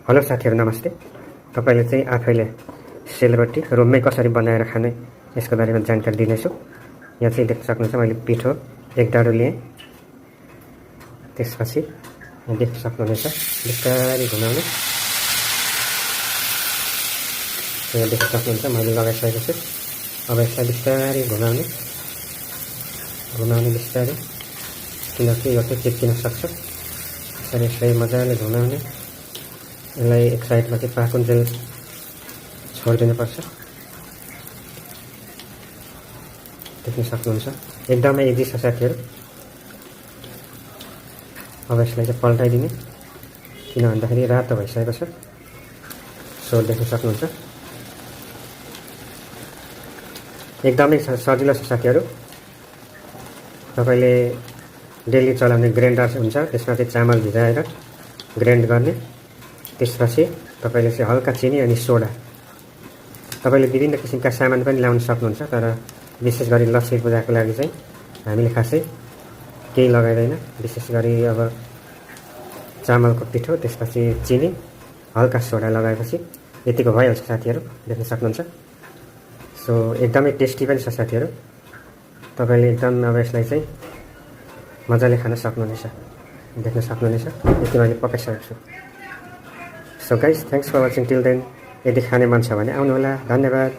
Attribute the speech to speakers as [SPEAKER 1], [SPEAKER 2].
[SPEAKER 1] Hello साथीहरू नमस्ते। तपाईले चाहिँ आफैले सेलरोटी रुममै कसरी बनाएर खाने यसको बारेमा जानकारी दिनेछु। यहाँ चाहिँ देख्न सक्नुहुन्छ मैले पिठो एक डाडु लिएँ। त्यसपछि यहाँ देख्न सक्नुहुन्छ बिस्तारै घुमाउने। यहाँ देख्न सक्नुहुन्छ मैले लगाइसकेको छु। अब यसलाई बिस्तारै घुमाउने बिस्तारै, किनकि यो चाहिँ चिप्किन सक्छ। यसरी यसलाई मजाले घुमाउने। यसलाई एक साइडमा चाहिँ पाकुन्जेल छोडिदिनुपर्छ। देख्न सक्नुहुन्छ एकदमै इजी छ साथीहरू। अब यसलाई चाहिँ पल्टाइदिने, किन भन्दाखेरि रातो भइसकेको छ। सो देख्न सक्नुहुन्छ एकदमै सजिलो छ साथीहरू। तपाईले डेली चलाउने ग्राइन्डर हुन्छ, त्यसमा चाहिँ चामल भिजाएर ग्राइन्ड गर्ने। त्यसपछि तपाईले चाहिँ हल्का चिनी अनि सोडा, तपाईले विभिन्न किसिमका सामान पनि ल्याउन सक्नुहुन्छ। तर विशेष गरी लक्ष्मी पूजाको लागि चाहिँ हामीले खासै केही लगाइदैन। विशेष गरी अब चामलको पिठो, त्यसपछि चिनी, हल्का सोडा लगाएपछि यतिको भइहाल्छ साथीहरू। देख्न सक्नुहुन्छ। सो एकदमै टेस्टी पनि छ साथीहरू। तपाईले एकदम अब यसलाई चाहिँ मजाले खान सक्नुहुनेछ। देख्न सक्नुहुनेछ यति मैले पकाइसकेको छु। So guys, thanks for watching till then. यदि खाने मन छ भने आउनुहोला। धन्यवाद।